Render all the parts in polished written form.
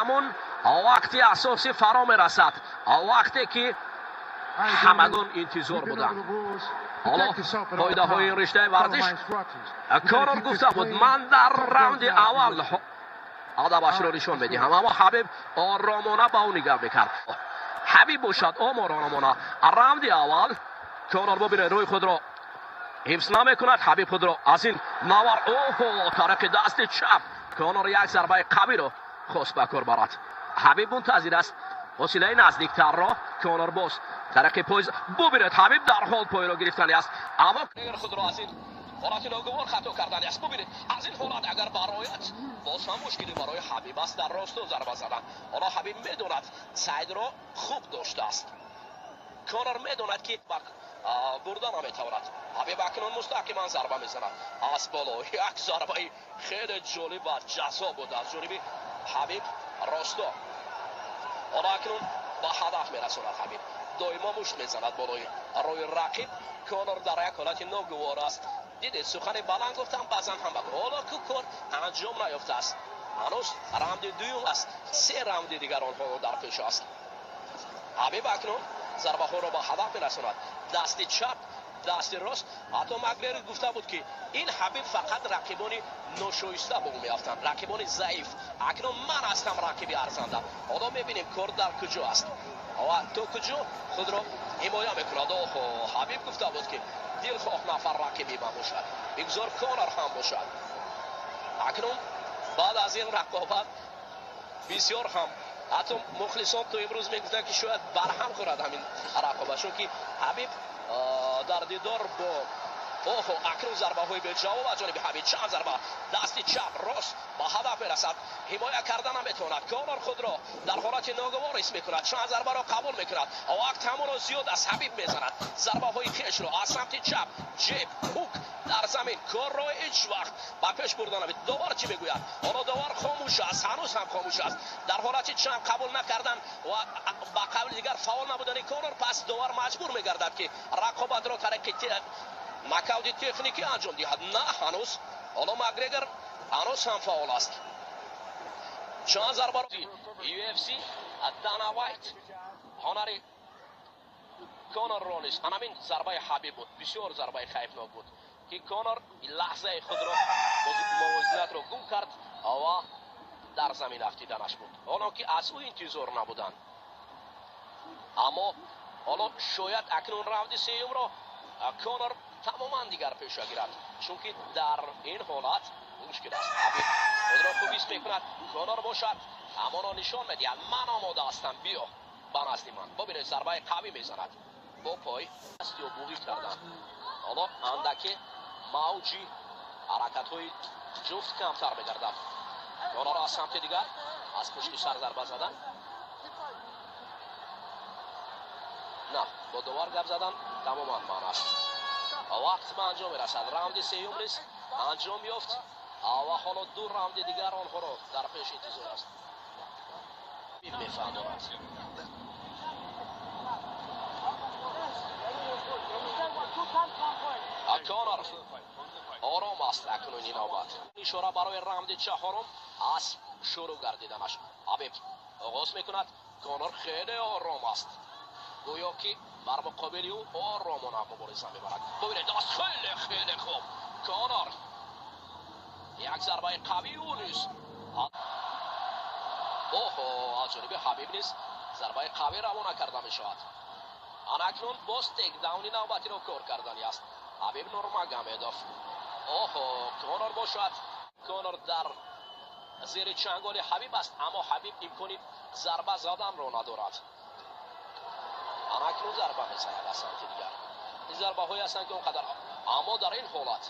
Ҳамон вақти асосӣ фаро мерасад, вақте ки ҳамагон интизор буданд. Ҳоло қоидаҳои ин риштаи варзиш. Конор гуфта буд, ман дар раунди аввал адабашро нишон медиҳам, аммо Ҳабиб оромона ба ӯ нигаҳ мекард. Ҳабиб бошад оромона. Раунди аввал Конор бубинед, рӯи худро ҳифз намекунад. Ҳабиб худро аз ин навар, оҳо, тариқи дасти чап Конор як зарбаи қавиро хост ба кор барад. Ҳабиб мунтазир аст фосилаи наздиктарро. Конор боз тариқи пой, бубинед, Ҳабиб дарҳол пойро гирифтани аст, аммо худро аз ин ҳолати ногувор хато кардани аст. Бубинед, аз ин ҳолат агар барояд, боз ҳам мушкилӣ барои Ҳабиб аст дар росту зарба задан. Ҳоло Ҳабиб медонад, Сайдро хуб доштааст. Конор медонад, ки бурда наметавонад. Ҳабиб акнун мустақиман зарба мезанад аз боло. Як зарбаи хеле ҷолиб ва ҷаззоб буд аз ҷониби Ҳабиб росто. Ҳоло акнун ба ҳадаф мерасонад. Ҳабиб доимо мушт мезанад болои рӯи рақиб. Конор дар як ҳолати ногувор аст. Дидед, сухани баланд гуфтам, баъзан ҳам ҳоло ку кор анҷом наёфтааст. Ҳанӯз раунди дуюм аст, се раунди дигар онҳо дар пеш аст. Ҳабиб акнун зарбаҳоро ба ҳадаф мерасонад, дасти чап, дасти рост. Ҳатто Макгрегор гуфта буд, ки ин Ҳабиб фақат рақибони ношоиста ба ӯ меафтанд, рақибони заиф. Акнун ман ҳастам рақиби арзанда. Ҳоло мебинем, кор дар куҷо аст ва то куҷо худро ҳимоя мекунад. Оҳо, Ҳабиб гуфта буд, ки дилхоҳ нафар рақиби ман бошад, бигзор Конор ҳам бошад. Акнун баъд аз ин рақобат бисёр ҳам ҳатто мухлисон то имрӯз мегуфтанд, ки шояд барҳам хӯрад ҳамин рақобат, чунки Ҳабиб дар дидор бо, оҳо, акнун зарбаҳои беҷавоб аз ҷониби Ҳабиб. Чанд зарба, дасти чап, рост ба ҳадаф мерасад. Ҳимоя карда наметавонад. Конор худро дар ҳолати ногувор ҳис мекунад, чанд зарбаро қабул мекунад. Вақт ҳамоно зиёд аст. Ҳабиб мезанад зарбаҳои хешро аз самти чап, ҷеб, ҳук дар замин. Корро ҳеҷ вақт ба пеш бурда намед. Довар чӣ мегӯяд? Ҳоло довар хомӯш аст, ҳанӯз ҳам хомӯш аст. Дар ҳолати чанд қабул накардан ва ба қавли дигар фаъол набудани Конор, пас довар маҷбур мегардад, ки рақобатро тариқи нокаути техникӣ анҷом диҳад. На, ҳанӯз ҳоло Макгрегор ҳанӯз ҳам фаъол аст. Чанд зарбаро UFC Дана Вайт ҳунари Конорро низ, ҳамин зарбаи Ҳабиб буд, бисёр зарбаи хайфнок буд, ки Конор лаҳзаи худро мувозинатро гум кард ва дар замин афтиданаш буд, ҳоло ки аз ӯ интизор набуданд. Аммо ҳоло шояд акнун раунди сеюмро Конор тамоман дигар пеша гирад, чунки дар ин ҳолат мушкил аст. Ҳабиб худро хуб ҳис мекунад. Конор бошад ҳамоно нишон медиҳад, ман омода ҳастам, биё ба назди ман. Бубинед, зарбаи қавӣ мезанад бо пой ё буғӣ кардан. Ҳоло андаке мавҷи ҳаракатҳои ҷуфт камтар мегардад. Конорро аз самти дигар аз пушти сар зарба задан, на, бо довар гап задан тамоман манъ аст. Вақт ба анҷом мерасад. Раунди сеюм низ анҷом ёфт ва ҳоло ду раунди дигар онҳоро дар пеш интизор аст. Мефаҳмонад. Конор ором аст акнун ин навбат. Ишора барои раунди чаҳорум аз шурӯъ гардиданаш. Ҳабиб оғоз мекунад. Конор хеле ором аст, гӯё ки бар муқобили ӯ оромона мубориза мебарад. Бубинед, даст хеле хеле хуб. Конор як зарбаи қавӣ, ӯ низ, оҳо, аз ҷониби Ҳабиб низ зарбаи қавӣ равона карда мешавад. Анакнун боз тейкдауни навбатиро кор кардани аст Ҳабиб Нурмагомедов. Оҳо, Конор бошад, Конор дар зери чанголи Ҳабиб аст, аммо Ҳабиб имкони зарба заданро надорад. Анакнун зарба мезанад аз самти дигар. Ин зарбаҳое ҳастанд, ки он қадар, аммо дар ин ҳолат,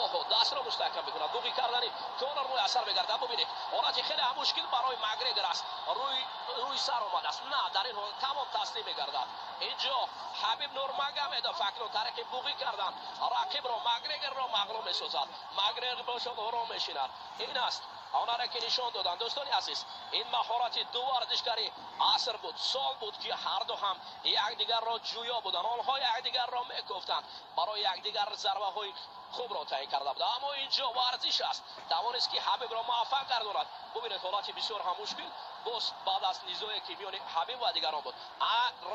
оҳо, дастро мустаҳкам мекунад. Буғӣ кардани Конор муяссар мегардад. Бубинед, ҳолати хеле ҳам мушкил барои Макгрегор аст. Рӯи сар омадааст. На, дар ин ҳолат тамом таслим мегардад. Инҷо Ҳабиб Нурмагомедов акнун тариқи буғӣ кардан рақибро, Макгрегорро мағлуб месозад. Макгрегор бошад ором мешинад. Ин аст ҳунаре, ки нишон доданд, дӯстони азиз. Ин маҳорати ду варзишгари аср буд, сол буд, ки ҳарду ҳам якдигарро ҷӯё буданд. Онҳо якдигарро мекуфтанд, барои якдигар зарбаҳои хубро таъин карда буд, аммо инҷо варзиш аст. Тавонист ки Ҳабибро муваффақ гардонад. Бубинед, ҳолати бисёр ҳам мушкил боз баъд аз низое ки миёни Ҳабиб ва дигарон буд.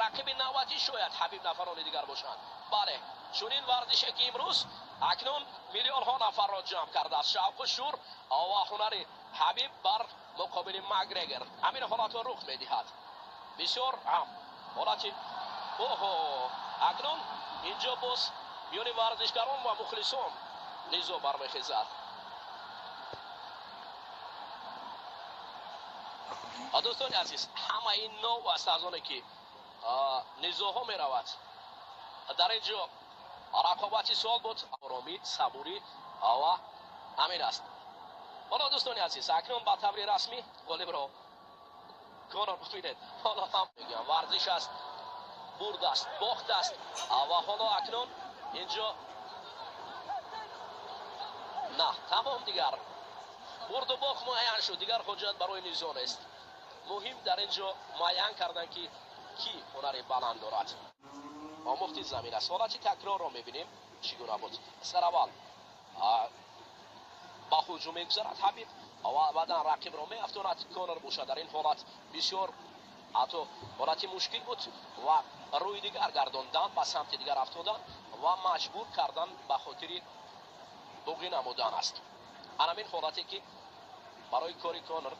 Рақиби навбатӣ шояд Ҳабиб нафарони дигар бошанд. Бале, чунин варзише ки имрӯз акнун миллионҳо нафарро ҷамъ кардааст. Шавқу шур ва ҳунари Ҳабиб бар муқобили Макгрегор ҳамин ҳолатро рух медиҳад. Бисёр ҳам ҳолати оҳо, акнун инҷо боз миёни варзишгарон ва мухлисон низо бармехезад. Дӯстони азиз, ҳама ин нов аст аз оне ки низоҳо меравад. Дар ин ҷо рақобати сол буд, оромӣ, сабурӣ ва ҳамин аст. Ҳоло дӯстони азиз, акнун ба таври расмӣ ғолибро Конор бубинед. Ҳоло ҳам мегӯям, варзиш аст, бурд аст, бохт аст ва ҳоло акнун инҷо на тамом, дигар бурду бохт муайян шуд, дигар ҳуҷҷат барои низо нест. Муҳим дар ин ҷо муайян кардан ки кӣ ҳунари баланд дорад. Омӯхти замин аст. Ҳолати такрорро мебинем чӣ гуна буд. Сараввал ба ҳуҷум мегузарад Ҳабиб ва баъдан рақибро меафтонад. Конор бошад дар ин ҳолат бисёр ҳатто ҳолати мушкил буд ва рӯи дигар гардондан, ба самти дигар афтодан ва маҷбур кардан ба хотири буғӣ намудан аст. Анамин ҳолате ки барои кори Конор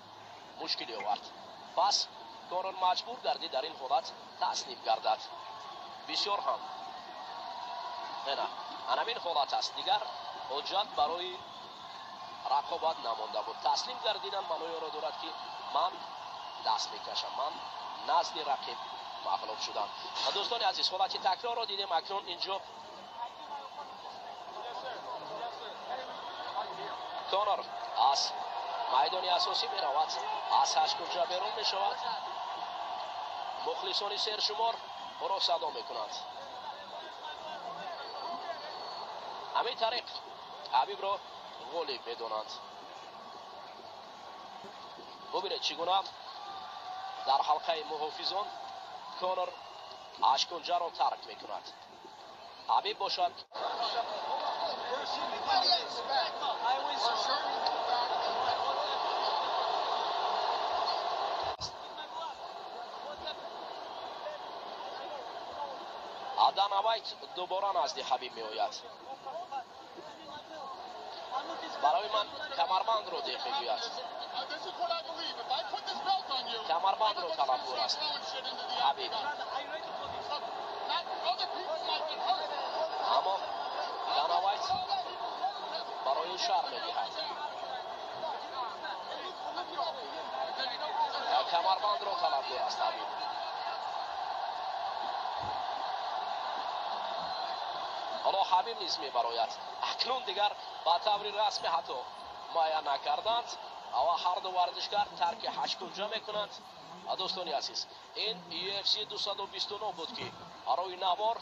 мушкилӣ овард. Пас Конор маҷбур гардид дар ин ҳолат таслим гардад. Бисёр ҳам ана анамин ҳолат аст. Дигар ҳуҷҷат барои рақобат намонда буд. Таслим гардидан маънои онро дорад ки ман даст мекашам, ман назди рақиб мағлуб шудам. Дӯстони азиз, ҳолати такрорро дидем. Акнун инҷо Конор аз майдони асосӣ меравад, аз ҳашткунҷа берун мешавад. Мухлисони сершумор ӯро садо мекунанд. Ҳамин тариқ Ҳабибро ғолиб медонанд. Бубинед чӣ гуна дар ҳалқаи муҳофизон Конор ҳашткунҷаро тарк мекунад. Ҳабиб бошад Дана Вайт дубора назди Ҳабиб меояд. Барои ман камарбандро деҳ мегӯяд. Камарбандро талабгор аст Ҳабиб. Аммо Дана Вайт барои ӯ шарм медиҳад. Камарбандро талабгор аст Ҳабиб. Ҳоло Ҳабиб низ мебарояд. Акнун дигар ба таври расмӣ ҳатто муайян накарданд ва ҳар ду варзишгар тарки ҳашткунҷа мекунанд. Дӯстони азиз, ин UFC 229 буд ки рӯи навор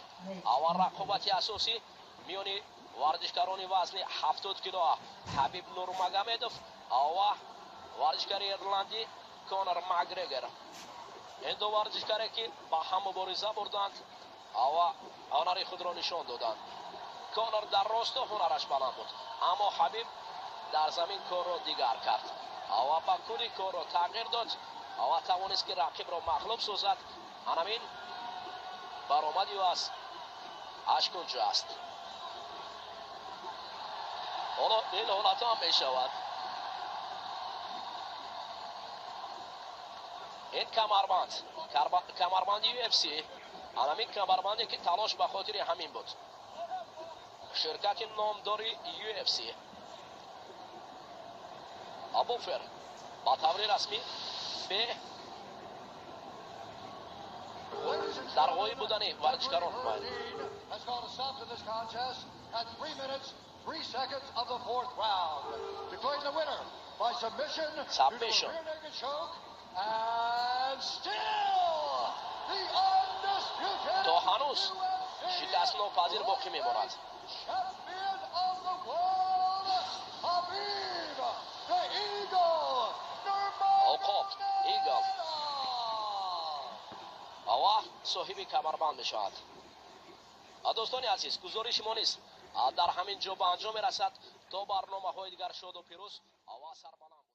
ва рақобати асосӣ миёни варзишгарони вазни 70 кило Ҳабиб Нурмагомедов ва варзишгари ирландӣ Конор Макгрегор. Ин ду варзишгаре ки ба ҳам мубориза бурданд ва ҳунари худро нишон доданд. Конор дар росто ҳунараш баланд буд, аммо Ҳабиб дар замин корро дигар кард ва ба кулли корро тағйир дод ва тавонист ки рақибро мағлуб созад. Анамин баромади ӯ аз ҳашткунҷа аст. Ҳоло ин ҳолатҳо ҳам мешавад. Ин камарбанд, камарбанди UFC, анамин камарбанде ки талош ба хотири ҳамин буд. Ширкати номдори UFC Абуфер ба таври расмӣ бе дар ғоиб будани варзишгарон submission. То ҳанӯз шикастнопазир боқӣ мемонад. Уқоб Игл ва соҳиби камарбанд мешавад. Дӯстони азиз, гузориши мо низ Дар ҳамин ҷо ба анҷом мерасад. То барномаҳои дигар шоду пирӯз ва сарбаланд.